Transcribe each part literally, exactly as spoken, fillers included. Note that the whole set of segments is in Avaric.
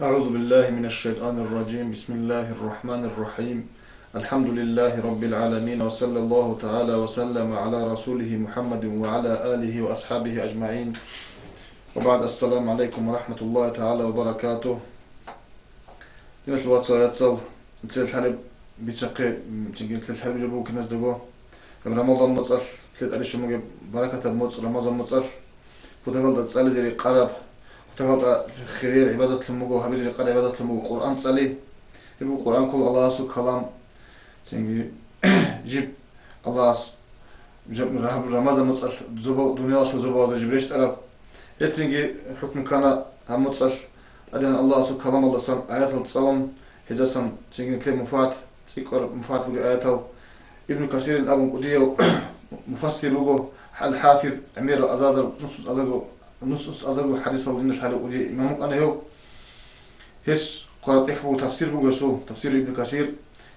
أعوذ بالله من الشيطان الرجيم. بسم الله الرحمن الرحيم. الحمد لله رب العالمين، وصلى الله تعالى وسلم على رسوله محمد وعلى آله وأصحابه أجمعين. وبعد، السلام عليكم ورحمة الله تعالى وبركاته. Диналъул вацал, яцал, нилъер лъалеб бицахъе, м, цинги нилъер лъабизе буго киназдаго. Гьеб Рамазан моцӀалъ, нилъер тӀаде щун бугеб баракатаб моцӀ, Рамазан моцӀалъ, хутагалда цӀализе рекъараб, хутагалда хирияб гӀибадатлъун буго, гьабизе рекъараб гӀибадатлъун буго Къуръан цӀали. Гьеб буго Къуръан ккола Аллагьасул калам, цинги жиб Аллагьас жаб-, раб-, Рамазан моцӀалъ зобал-, дуниялалъул зобалазда жиб рещтӀараб. Гьецинги хӀукму ккана гьаб моцӀалъ тӀадегӀан Аллагьасул каламалдасан аятал цӀалун, гьедасан цинги нилъер муфат, цӀикӀкӀар муфат бугеб аятал. Ибну Касирин абун кӀудияв муфассир вуго, ал-ХӀафиз, гӀемерал азазар нусус азарго, нусус азарго хӀадисал диналъ гьарив кӀудияв имам вукӀана гьев. Гьес хъвараб тӀехь буго, тафсир буго гьесул, тафсир Ибн Касир.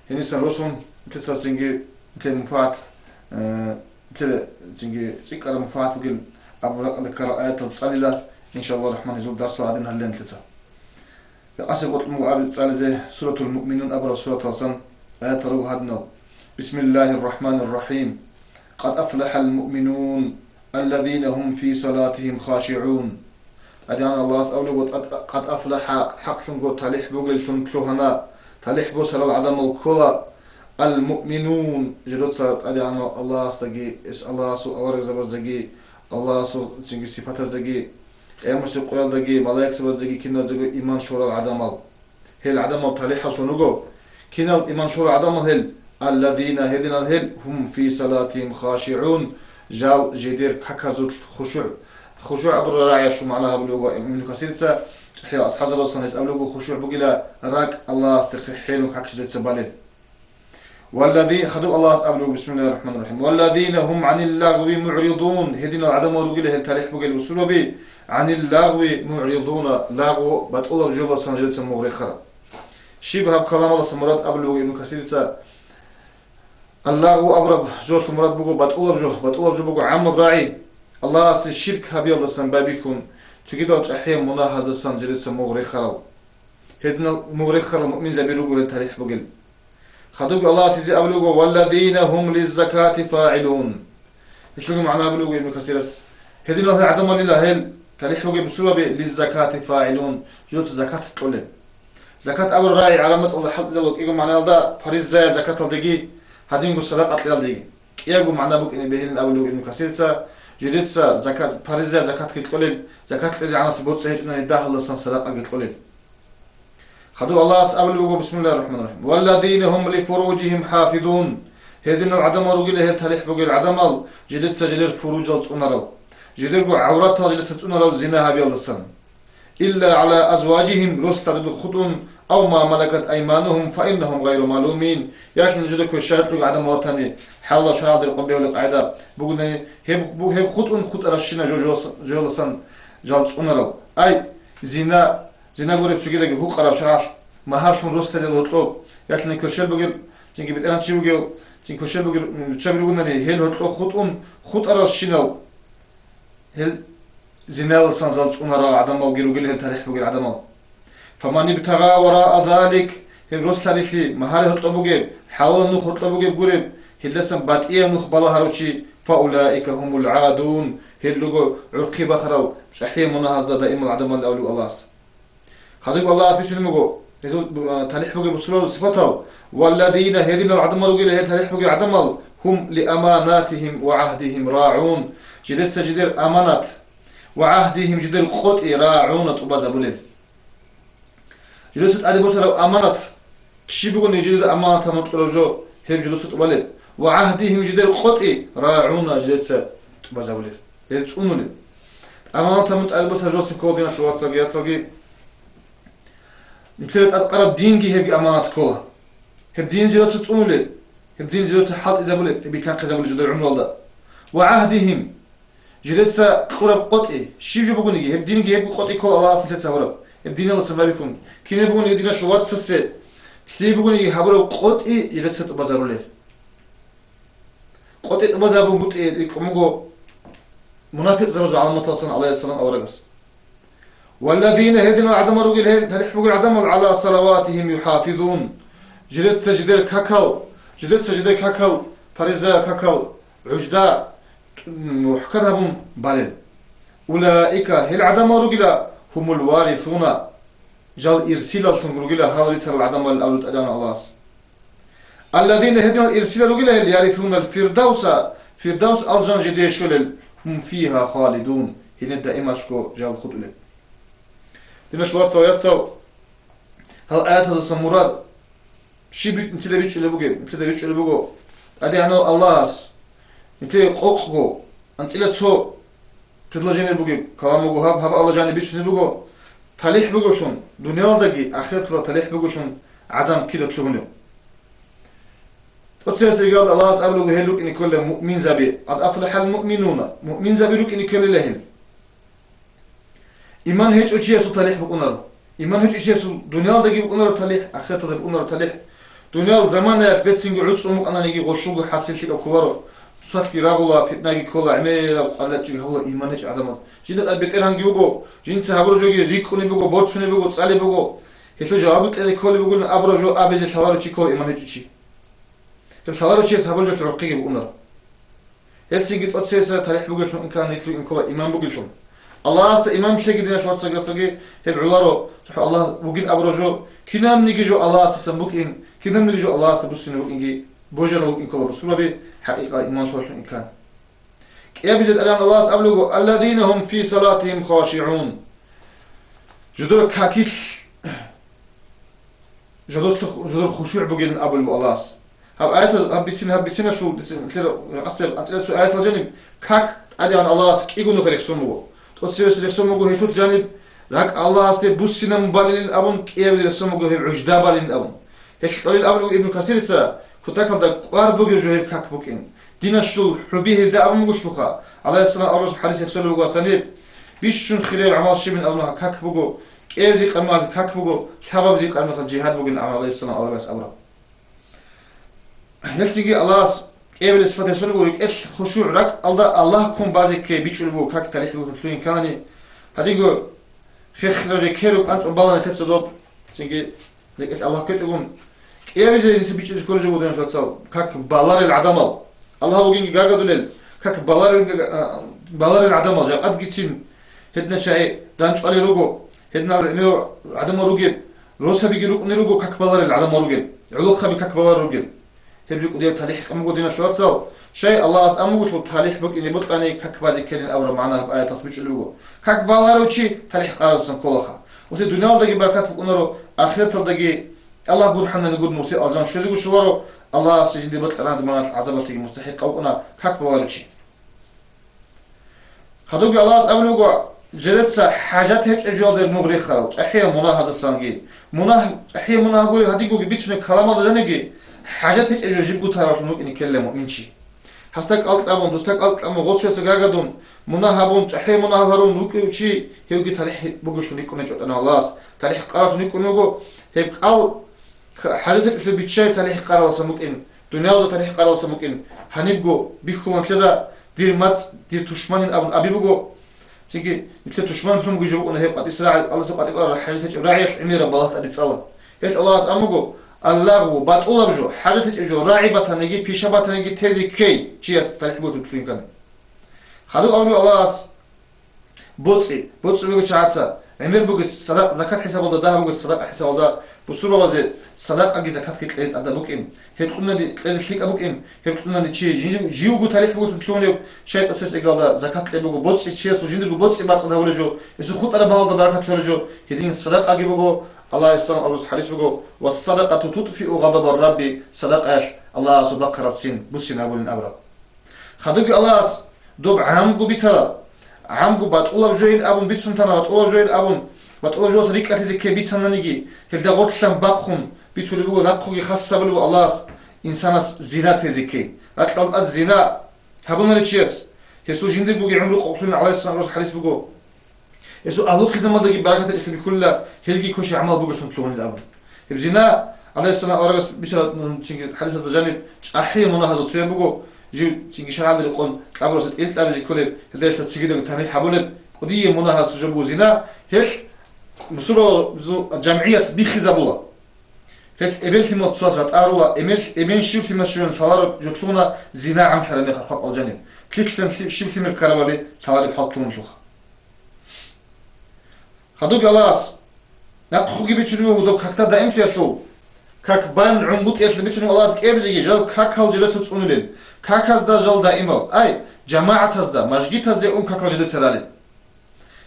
Гьенисан росун, нилъеца цинги, нилъер муфагӀат, э, нилъер цинги цӀикӀкӀараб муфагӀат бугин абураб ракӀалде ккарал аятал цӀалила, иншаллагьу рахӀман, гьезул дарсал гӀадин гьарилан нилъеца. Гьекъасеб къотӀун буго аб-, цӀализе Суратул Муъминун абураб сураталсан аятал руго гьадинал: بسم الله الرحمن الرحيم. قد أفلح المؤمنون الذين هم في صلاتهم خاشعون. ТӀадегӀан Аллагьас абулеб буго: «Къад, къад афлахӀа», хӀакълъунго талихӀ бугеллъун лъугьана, талихӀ босарал гӀадамал ккола, ал-муъминун, жидеца ТӀадегӀанав Аллагьасдаги, гьес Аллагьасул аварагзабаздаги, Аллагьасул цинги сипатаздаги, къиямасеб къоялдаги, малаикзабаздаги, киназдаго иман лъурал гӀадамал. Гьел гӀадамал талихӀаллъун руго. Кинал иман лъурал гӀадамал гьел? Алладина, гьединал гьел, гьум фи салатихим хашигӀун, жал жидер каказулъ хушугӀ. ХушугӀ абураб рагӀиялъул магӀна гьабулеб буго Ибн Касирца, цӀехиял асхӀабзабаздасан гьес абулеб буго, хушугӀ бугила ракӀ Аллагьасдехъе хӀелун как жидеца балеб. Валлади-, хадуб Аллагьас абулеб буго, бисмиллагьир рахӀманир рахӀим: «Валладина гьум гӀанил лагъви мугӀридун», гьединал гӀадамал ругила гьел талихӀ бугел бусурбаби, гӀанил лагъви мугӀридуна, лагъу батӀулаб жоялдасан жидеца мугъ рехарал. Щиб гьаб каламалдаса мурад абулеб буго Ибн Касирица? Аллагъу абураб жолъул мурад буго батӀулаб жо, батӀулаб жо буго гӀаммаб рагӀи, Аллагьасе ширк гьабиялдасан байбихьун, цогидал чӀахӀиял мунагьаздасан жидеца мугъ рехарал. Гьединал мугъ рехарал муъминзаби руго гьел талихӀ бугел. Хадуб Аллагьас гьезие абулеб буго: «Валладина гьум лиззакати фагӀилун». Гьелъулги магӀна абулеб буго Ибн Касирас: гьединал гьел гӀадамалила гьел талихӀ бугеб бусурбаби лиззакати фагӀилун, жидеца закат кьолел. Закат абураб рагӀи гӀараб мацӀалда хӀалтӀизабула кӀиго магӀнаялда, паризаяб закаталдеги, гьадинго садакъа кьелалдеги. КӀиябго магӀна букӀине бегьилин абулеб буго Ибн Касирца, жидеца закат, паризаяб закатги кьолел, закат кьезегӀанасеб боцӀи гьечӀони дагьалдасан садакъаги кьолел. Хадуб Аллагьас абулеб буго, бисмиллагьир рахӀманир рахӀим: «Валладина гьум лифуружихим хӀафизун». Гьединал гӀадамал ругила гьел талихӀ бугел гӀадамал, жидеца жидер фуружал цӀунарал, жидерго гӀавратал жидеца цӀунарал зина гьабиялдасан. «Илла гӀала азважихим», росдадул хутӀун, «ав ма малакат айманухум, фаиннахум гъайру малумин», яги нужеда квешаялъул гӀадамал ватани, хӀалалаб шаргӀалда рекъон бегьулеб къагӀида бугони, гьеб, бу-, гьеб хутӀун хутӀарабщина жо-, жо-, жоялдасан жал цӀунарал. Ай, зина, зина гуреб цогидаги гьукъараб шаргӀалъ, магьарлъун росдадел гьоркьоб, ялъуни кверщел бугеб, цинги бетӀергьанчи вугев, цин кверщел бугеб, м, чаби ругонари, гьел гьоркьоб хутӀун хутӀаралщинал гьел зиналдасан жал цӀунарал гӀадамалги ругел гьел талихӀ бугел гӀадамал. «Фаман ибтагъа вараа залик», гьеб рос лъарилъи, магьари гьоркьоб бугеб, хӀалалаб нух гьоркьоб бугеб гуреб, гьелдасан батӀияб нух балагьарав чи, «фаулаика гьумул гӀадун», гьел руго гӀурхъи бахарал, чӀахӀиял мунагьазда даимал гӀадамал авлу Аллагьас. Хадуб Аллагьас бицунеб буго гьезул, а, талихӀ бугеб бусурбабазул сипатал: «Валладина», гьединал гӀадамал ругила гьел талихӀ бугел гӀадамал, «гьум лиаманатихим ва гӀагьдихим рагӀун», жидеца жидер аманат ва гӀагьдихим жидер къотӀи рагӀуна тӀубазабулел. Жидеца тӀаде босараб аманат, щиб бугони жидеда аманаталъун кьураб жо, гьеб жидеца тӀубалеб, ва гӀагьдихим жидер къотӀи рагӀуна жидеца тӀубазабулел. Гьел цӀунулел. Амма тамун тӀалбуса жосин ккола, диналъул вацалги яцалги. Нилъеда тӀадкъараб динги гьебги аманат ккола. Гьеб дин жидеца цӀунулел, гьеб дин жидеца хӀалтӀизабулеб, гьеб бихьанхъизабулеб жидер гӀумруялда. Ва гӀагьдихим, жидеца кьураб къотӀи, щиб жо бугониги, гьеб динги гьеб къотӀи ккола Аллагьас нилъеца гьабураб. Гьеб диналдаса байбихьун, кинаб бугониги диналъул вацасе, лъие бугониги гьабураб къотӀи жидеца тӀубазарулел. КъотӀи тӀубазабунгутӀи рикӀкӀун буго мунафикъзабазул гӀаламаталсан, гӀалайгьиссалам, аварагас. Валладина, гьединал гӀадамал ругел гьел, талихӀ бугел гӀадамал, гӀала салаватихим юхӀафизун. Жидеца жидер какал, жидеца жидер какал, фариза какал, гӀужда, мухӀкан гьабун балел. Улаика, гьел гӀадамал ругила, гьумул варисуна, жал ирсилаллъун ругила гьал рицарал гӀадамал абулеб тӀадегӀан Аллагьас. Алладина, гьединал ирсилал ругила гьел, ярисунал фирдавса, фирдавс алжан жидее щолел, гьум фиха халидун, гьенир даималъго жал хутӀулел. Диналъул вацал, яцал, гьал аяталдаса мурад щиб нилъеда бичӀчӀулеб бугеб? Нилъеда бичӀчӀулеб буго, ТӀадегӀанав Аллагьас нилъее къокъго, анцӀила цо предложение бугеб, калам буго гьаб, гьаб Аллагь жаниб бицунеб буго, талихӀ бугелъун, дуниялалдаги ахираталда талихӀ бугелъун гӀадан кидаго лъугьунев. ТӀоцебесеб гьалда Аллагьас абулеб буго гьел рукӀине кколел муъминзаби, къад афлахӀал муъминуна, муъминзаби рукӀине кколел гьел. Иман гьечӀев чиясул талихӀ букӀунаро. Иман гьечӀев чиясул дуниялалдаги букӀунаро талихӀ, ахираталда букӀунаро талихӀ. Дуниял заманаялъ бецинги гӀуцӀун букӀананиги, гъолъулго хӀасиллъи кӀаб кколаро. Цоцалъги рагъула, питнаги ккола, гӀемераб къварилъачӀоги гьабула иман гьечӀев гӀадамаз. Жинда тӀад бетӀергьанги вуго, жинца гьабураб жоги рикӀкӀунеб буго, борцунеб буго, цӀалеб буго. Гьелъул жаваб кьезе кколеб бугони абураб жо абизе лъаларев чи ккола иман гьечӀев чи. Гьеб лъаларев чияс гьабулеб гӀурхъиги букӀунаро. Гьелцинги тӀоцебесеб талихӀ бугелъул инкан гьелъул инкола иман бугелъул. Аллагьасда иман лъеги, диналъул вацал, гьеб гӀоларо, цохӀо Аллагь вугин абураб жо, кинабниги жо Аллагьасдасан букӀин, кинабниги жо Аллагьасда буссинаб букӀинги, божарав вукӀин ккола бусурбаби, хӀакъикъа иман лъолъун инкан. КӀиабизе тӀадегӀан Аллагьас абулеб буго, «Алладина гьум фи салатихим хашигӀун». Жидер какилъ, жидер, жидер хушугӀ бугилан абулеб буго Аллагьас. Гьаб аятал, гьаб бицин, гьаб бициналъул, бицин, лъер-, гьасаб анцӀила цо аятал жаниб, как тӀадегӀан Аллагьас кӀигону рехсон буго. ТӀоцебесеб рехсон буго гьелъул жаниб, ракӀ Аллагьасде буссинабун балилин абун, кӀиабилеб рехсон буго гьеб гӀужда балилин абун. Гьелъ кьолел абулеб Ибн Касирица, кутакалда кӀвар бугеб жо гьеб как букӀин. Диналъул хӀуби гьелда абун бугелъулха, гӀалайгьиссалам аварагас хӀадис рехсолеб буго гьасаниб, бищун хирияв гӀамал щибин абуна как буго, кӀиабизе къармагъ как буго, лъабабизе къармагъ жигьад бугин абун гӀалайгьиссалам аварагас абураб. Гьелъги Аллагьас кӀиабилеб сипат рехсолеб буго, рекӀелъ хушугӀ, ракӀалда Аллагь ккун базе ккей бичӀчӀулеб буго как талихӀ бугин лъугьин ккани, гьадинго хехлъараб рекеру кӀанцӀун балана нилъеца доб, цинги рекӀелъ Аллагь ккечӀогун, кӀиабизе гьениса бичӀчӀизе кколеб жо бугин, вацал, как баларел гӀадамал. Аллагь вугинги гаргадулел, как баларел, а, баларел гӀадамал, жакъадгицин гьедина чагӀи ранчӀвалел руго, гьединал гӀемерал гӀадамал ругел, росабиги рукӀунел руго, как баларел гӀадамал ругел, гӀолохъаби как баларел ругел. Гьеб жо кӀудияб талихӀ къан буго, диналъул вацал, щай Аллагьас амугулъул талихӀ букӀине бокьани, как базе ккелин абураб магӀна гьаб аяталъ бичӀчӀулеб буго. Как баларев чи талихӀ къаразасан кколаха. Усе дуниялалдаги баракат букӀунаро, ахираталдаги Аллагь гурхӀанани гурони усе алжан щвезего щоларо, Аллагьас жинде бокьараб заманалъ гӀазабалъеги мустахӀикъав вукӀуна как баларев чи. Гьадубги Аллагьас абулеб буго, жидеца хӀажат гьечӀеб жоялда нугъ рехарал, чӀахӀиял мунагьаздасанги. Мунагь, чӀахӀиял мунагь гурел гьадигоги бицунеб каламалда жанибги, хӀажат гьечӀеб жо жибго таралъун вукӀине ккелила муъминчи. Гьасда кӀалтӀабун, дусда кӀалтӀабун, гъоцоясда гаргадун, мунагь гьабун, чӀахӀиял мунагь гьарун вукӀев чи, гьевги талихӀ бугелъун рикӀкӀунечӀо тӀана Аллагьас. ТалихӀ къаралъун рикӀкӀун вуго, гьеб кӀал Х-, хӀажат гьечӀелъул биччай талихӀ къараласан букӀин, дуниялда талихӀ къараласан букӀин, гьанибго бихьулан лъеда, дир мацӀ, дир тушманин абун аби буго. Цинги нилъер тушманлъун буго жо букӀуна гьеб къватӀис рагӀи, Аллагьасул къватӀиб араб хӀажат гьечӀеб рагӀиялъ гӀемераб балагьалда цӀала. Гьелъ Аллагьас амуго, аллагъу, батӀулаб жо, хӀажат гьечӀеб жо, рагӀи батаниги, пиша батаниги тезе ккей чияс талихӀ бугелъул лъугьин ккани. Хадуб абулеб Аллагьас, БоцӀи, боцӀи буго чагӀаца. ГӀемер буго садакъ-, закат хӀисабалда, дагь буго садакъа хӀисабалда, бусурбабазе садакъаги закатги кьезе тӀадаб букӀин. Гьеб кьунани кьезе лъикӀаб букӀин, гьеб кьунани чи жин-, живго талихӀ бугелъун лъугьунеб, чай тӀоцес эгалда закат кье буго, боцӀи чиясул жиндирго боцӀи бацӀцӀад гьавулеб жо, гьесул хутӀараб балалда баракат лъолеб жо, гьедин садакъаги буго, Аллагьасул абураб хӀадис буго, «Ва садакъату тутфиу гъадабар Рабби», садакъаялъ Аллагьасул бахъараб ццин буссин абулин абураб. Хадубги Аллагьас доб гӀамгу бицала, гӀамгу батӀулаб жойин абун бицун тана, батӀулаб жойин абун, батӀулаб жоялъ рикӀкӀалъизе ккей бицананиги, гьелда гъорлъан бахъун бицулеб буго, нахъуги хас гьабулеб буго Аллагьас инсанас зина тезе ккей. Ракьалда тӀад зина гьабунарев чияс, гьесул жиндиргоги гӀумру къокълъулин, гӀалайгьиссалам аварагас хӀадис буго. Гьесул агьлу-хъизамалдаги баракат гьечӀелъун бихьулила, гьелги квешаб гӀамал бугелъун лъугьунел абун. Гьеб зина, гӀалайгьиссалам аварагас бицараб, м, цинги хӀадисазда жаниб, чӀахӀиял мунагьазул цояб буго, жив цинги шаргӀалда рекъон кьабураса тӀил кьабизе кколеб, гьелдалъун цогидаго тамихӀ гьабулеб, кӀудиял мунагьазул цо жо буго зина, гьелъ Мусулманазул жамгӀият биххизабула. Гьелъ эбел-лъимал цояс ратӀарула, эбел, эбен щив-лъимал щиван лъалареб жо лъугьуна, зина гӀамлъараб мехалъ халкъалда жаниб. ЛъикӀлъан лъи-, щив-лъимер ккарабали лъалареб хӀал лъугьуналъулха. Хадуб Аллагьас нахъеги бичунеб буго доб какда даимлъиялъул, как бан гӀунгутӀиялъул бичунеб Аллагьас кӀиабилеги, жал какал жидеца цӀунулел, каказда жал даимал, ай, жамагӀатазда, мажгитазде ун какал жидеца ралел.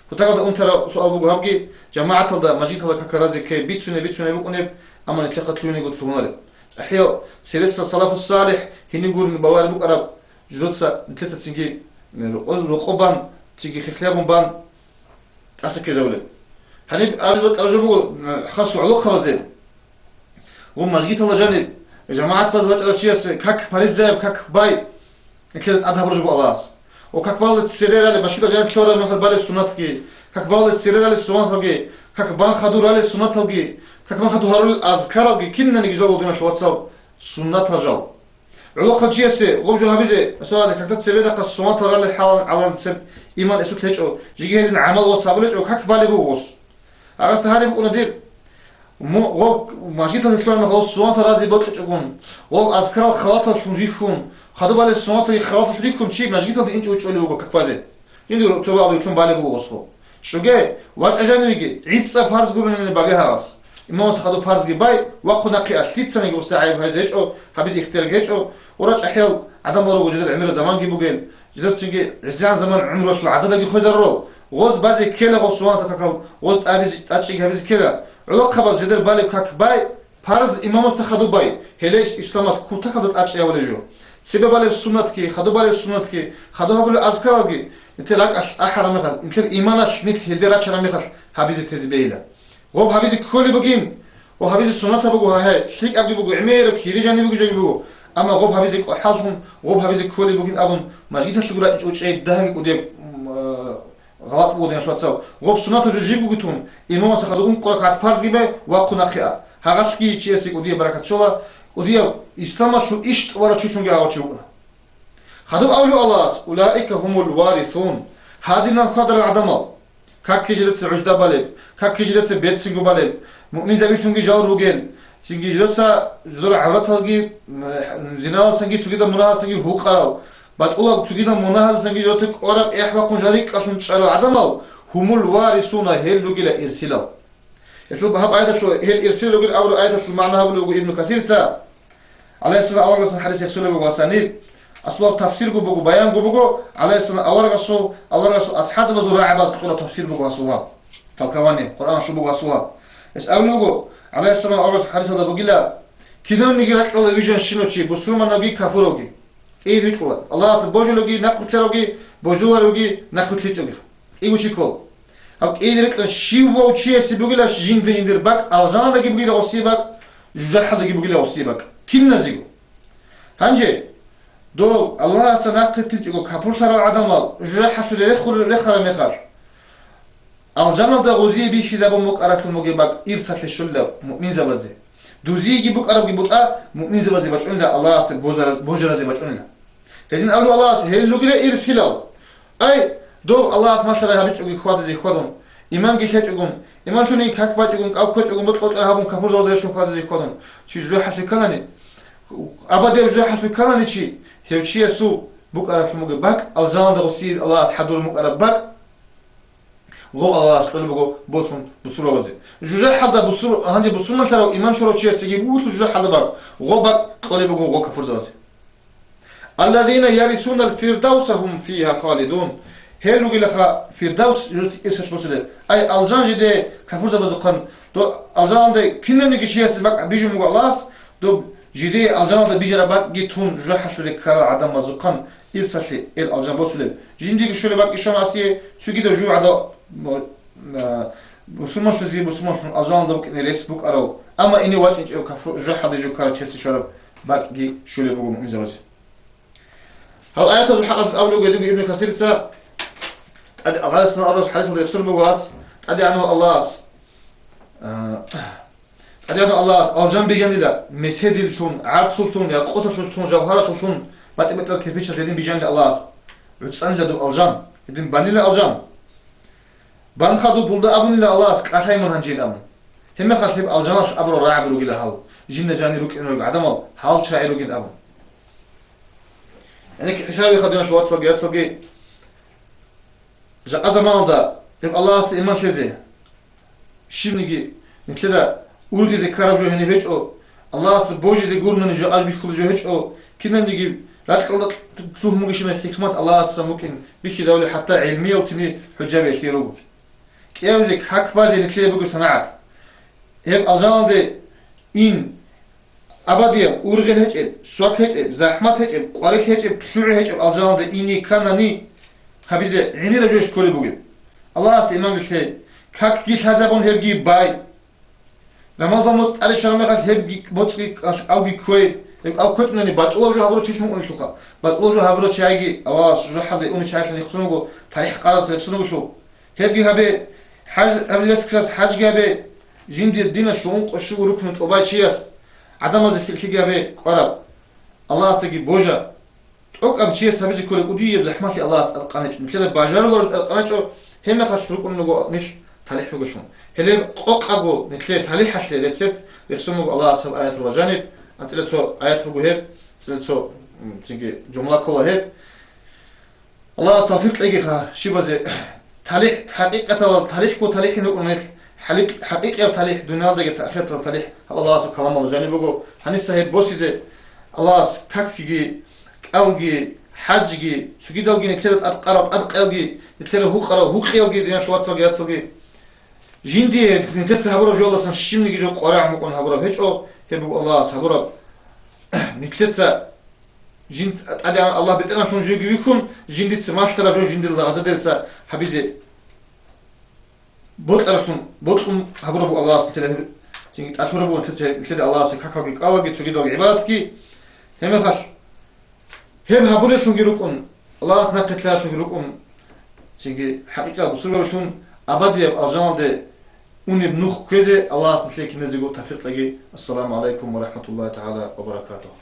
Кутакалда унтараб суал буго гьабги, жамагӀаталда, мажгиталда какал разе ккей бицунеб-бицунеб букӀунеб, амма нилъехъа лъугьинего лъугьунареб. ЧӀахӀиял сиресал салафу салихӀ гьениб гурони балареб букӀараб жидеца, нилъеца цинги, э, рокъо-, рокъо бан, цинги хехлъабун бан, тӀаса ккезавулеб. Гьаниб абизе бокьараб жо буго, э, хасго гӀолохъабазде. Гъум мажгиталда жаниб, жамагӀат базе бачӀарав чиясе как паризаяб, как бай, нилъеда тӀад гьабураб жо буго Аллагьас. Ва как балде цере ралел, бащдаб жаниб лъугьараб мехалъ балеб суннатги, как балде цере ралел суннаталги, как бан хадур ралел суннаталги, как бан хадур гьарулел азкаралги, кинаниги жал, диналъул вацал, суннатал жал. ГӀолохъаб чиясе гъоб жо гьабизе, масала, какда цебе нахъа суннатал ралел хӀалалъ гӀалан цеб иман эсулъ гьечӀо, жеги гьедин гӀамал ва сабулъ гьечӀо, как балеб буго гъос. Гьагъасда гьариб букӀуна дир, му-, гъоб мажгиталъе лъугьараб мехалъ суннатал разе бокьичӀогун, гъоб азкарал халаталлъун рихьун, хадуб балеб суннаталги халаталлъун рихьун чи мажгиталде инчӀого чӀолев вуго как базе. Жиндир цо балде лъун балеб буго гъосго. ЧӀоге, вачӀа жанивеги, гӀицӀа парз гурони баге гьагъас. Имамасда хадуб парзги бай, вахъун нахъе а, лъицаниги гъосда гӀайиб гьабизе гьечӀо, гьабизе ихтияр гьечӀо, ва рачӀахӀиял гӀадамал руго жидер гӀемерал заманги бугел, жидер цинги гӀисиян заман гӀумруялъул гӀададаги хвезарурал, гъоз базе ккела гъоб суннатал какал, гъоз тӀабизе, тӀадчӀиги гьабизе ккела. ГӀолохъабаз жидер балеб как бай, парз имамасда хадуб бай, гьеле ис-, исламалъ кутакалда тӀадчӀей гьабулеб жо. Цебе балеб суннатги, хадуб балеб суннатги, хадуб гьабулеб азкаралги, нилъер ракӀалъ ахӀараб мехалъ, нилъер иманалъ нилъ гьелде рачараб мехалъ гьабизе тезе бегьила. Гъоб гьабизе кколеб бугин, гъоб гьабизе суннатаб буго, гьай, лъикӀабги буго, гӀемераб кири жаниб буго, жеги буго. Амма гъоб гьабизе кӀвахӀаллъун, гъоб гьабизе кколеб бугин абун, мажгиталъе гурони чӀей дагьги кӀудияб, м, а, гъалатӀ буго, диналъул вацал. Гъоб суннатаб жо жиб бугитун, имамасда хадуб ункъо ракагӀат парзги бай, вахъун нахъе а. Гьагъалъги чиясе кӀудияб баракат щола, кӀудияб исламалъул иш тӀубарав чилъунги гьагъав чи вукӀана. Хадуб абулеб Аллагьас: «Улаика гьумул варисун», гьадинал хьвадарал гӀадамал, какги жидеца гӀужда балеб, какги жидеца берцинго балеб, муъминзабилъунги жал ругел, цинги жидеца жидер гӀавраталги, м, зиналдасанги цогидал мунагьалдасанги гьукъарал, батӀулаб цогидал мунагьалдасанги жидеца кӀвараб эхь бахъун жал рикӀкӀалъун чӀарал гӀадамал, гьумул варисуна, гьел ругила ирсилал. Гьелъул гьаб аяталъул, гьел ирсил ругел абураб аяталъул магӀна гьабулеб буго Ибну Касирца, гӀалайгьиссалам аварагасул хӀадис рехсолеб буго гьасани. Аслугьаб тафсирго буго, баянго буго, гӀалайгьиссалам аварагасул, аварагасул асхӀабзабазул рагӀабаз кьураб тафсир буго гьасул гьаб. Толкование Къуръаналъул буго гьасул гьаб. Гьес абулеб буго, гӀалайгьиссалам аварагасул хӀадисалда бугила: кинавниги ракьалда вижан щинав чи, бусурманавги капуравги. КӀиги рикӀкӀула. Аллагьасда божулевги, нахъ вилълъаравги, божуларевги, нахъ вилълъичӀевги. КӀиго чи ккола. Гьаб кӀиги рикӀкӀун, щивав чиясе бугила жинда-жиндир бакӀ, алжаналдаги бугила гъосие бакӀ, жужахӀалдаги бугила гъосие бакӀ. Киназего. Гьанже, дов Аллагьасда нахъ вилълъичӀого капурлъарал гӀадамал жужахӀалъуре рехур-, рехараб мехалъ, алжаналда гъозие бихьизабун букӀараблъун бугеб бакӀ ирсалъе щолила муъминзабазе. Дузиеги букӀарабги бутӀа, муъминзабазе бачӀунила, Аллагьасде божара-, божаразе бачӀунила. Гьедин абулеб Аллагьас: гьел ругила ирсилал. Ай, дов Аллагьас малъарай гьабичӀоги хьвадизе хьвадун, иманги лъечӀогун, иман лъугьине как бачӀогун, кӀал кквечӀогун, бокьа-бокьараб гьабун, капурзабазе лъун хьвадизе хьвадун, чи жужахӀалъуй кканани, абадияб жужахӀалъуй кканани чи, гьев чиясул букӀараблъун бугеб бакӀ, алжаналда гъосие Аллагьас хӀадурун букӀараб бакӀ, гъоб Аллагьас кьолеб буго босун бусурбабазе. ЖужахӀалда бусур-, гьанже бусурманлъарав, иман лъурав чиясеги бугелъул жужахӀалда бакӀ, гъоб бакӀ кьолеб буго гъоб капурзабазе. «Аллазина ярисунал фирдавса гьум фигьа халидун». Гьел ругилаха Фирдавс жуц ирсалъ босулеб. Ай, алжан жиде капурзабазухъан, до-, алжаналда кинавниги чиясе бакӀ бижун буго Аллагьас, доб жидее алжаналда бижараб бакӀги тун жужахӀалъуре ккарал гӀадамазухъан ирсалъе гьел алжан босулеб. Жиндиего щолеб бакӀги щвана гьасие, цогидав жугьадав, м-, а, бусурманлъизе бусурманлъун алжаналда букӀине рес букӀарав, амма ине вачӀинчӀев кафу-, жужахӀалде жо ккарав чиясе щвараб бакӀги щолеб буго муъминзабазе. Гьал аятазул хӀакъалъулъ абулеб буго Ибну Касирца, тӀаде-, Аллагьасул хӀадисалда ясур буго гьас, ТӀадегӀанав Аллагьас, а, ТӀадегӀанав Аллагьас алжан бижанила, меседилъун, гӀарцуллъун, якъуталъулъун, жавгьараталъун, батӀи-батӀиял кирпичалъ гьедин бижанила Аллагьас. ГӀуцӀанила доб алжан, гьедин банила алжан. Бан хадуб булда абунила Аллагьас кӀалъай мун гьанжин абун. Гьебмехалъ гьеб алжаналъ абурал рагӀаби ругила гьал, жинда жанир рукӀине руго гӀадамал, гьал чагӀи ругин абун. ГӀенекке хӀисабиха, диналъул вацалги яцалги, жакъа заманалда гьеб Аллагьасда иман лъезе, щибниги нилъеда ургъизе ккараб жо гьениб гьечӀо, Аллагьасда божизе гурони жо бихьулеб жо гьечӀо, киналниги ракьалда лъугьун бугищинаб хӀикмат Аллагьасдасан букӀин бихьизабулеб, хӀатта гӀилмиял цини хӀужаби гьелъие руго. КӀиабизе как базе нилъее буго санагӀат. Гьеб алжаналде ин, абадияб, ургъел гьечӀеб, свак гьечӀеб, захӀмат гьечӀеб, къварилъ гьечӀеб, лъугӀи гьечӀеб алжаналде ине кканани, гьабизе гӀемераб жо кколеб бугеб. Аллагьасда иманги лъе, какги лъазабун гьебги бай. Рамазан моцӀ тӀаде щвараб мехалъ гьебги моцӀги кӀал-, кӀалги кквей. Гьеб кӀал кквечӀунани батӀулаб жо гьабурав чилъун унелъулха. БатӀулаб жо гьабурав чагӀиги, Аллагьас жужахӀалде унев чагӀилъан рехсон вуго, тарихӀ къаралъ рехсон вугелъул. Гьебги гьабе, хӀаж-, гьаб рескарас хӀажги гьабе, жиндир диналъул ункъо щуго рукну тӀубай чияс, гӀадамазе лъикӀлъиги гьабе кӀвараб, Аллагьасдаги божа. ТӀокӀаб чияс гьабизе кколеб кӀудияб захӀмалъи Аллагьас тӀадкъаничӀо, нилъеда бажарулареб тӀадкъаничӀо, гьебмехалъ рукӀунин руго нилъ талихӀ бугелъун. Гьеле къокъабго нилъее талихӀалъе рецепт рехсон буго Аллагьас гьаб аяталда жаниб, анцӀила цо аят буго гьеб, анцӀила цо, м, цинги жумла ккола гьеб. Аллагьас тавфикъ кьегиха щибазе. ТалихӀ, хӀакъикъаталда талихӀго талихӀин рукӀун гьелъ, хӀаликь-, хӀакъикъияб талихӀ, дуниялдаги ахираталда талихӀ гьаб Аллагьасул каламалда жаниб буго. Гьаниса гьеб босизе Аллагьас какги, кӀалги, хӀажги, цогидалги нилъеда тӀадкъарал тӀадкъиялги, нилъеда гьукъарал гьукъиялги, диналъул вацалги яцалги. Жиндие нилъеца гьабураб жоялдасан щибниги жо къваригӀун букӀун гьабураб гьечӀо, гьеб буго Аллагьас гьабураб. Нилъеца жин тӀадегӀан Аллагь БетӀергьанлъун жоги вихьун, жиндица малъараб жо жиндир лагъзадерица гьабизе бокьаралъун, бокьун гьабураб буго Аллагьас нилъеда гьеб, цинги тӀад лъураб буго нилъеца, нилъеда Аллагьасе какалги кӀалалги, цогидалги гӀибадатги. Гьебмехалъ, гьеб гьабурелъунги рукӀун, Аллагьас нахъе лъаялъунги рукӀун, цинги хӀакъикъат бусурбабилъун абадияб алжаналде унеб нух кквезе Аллагьас нилъее киназего тавфикъ кьеги. Ассаламу гӀалайкум ва рахӀматуллагьи тагӀала ва баракатугьу.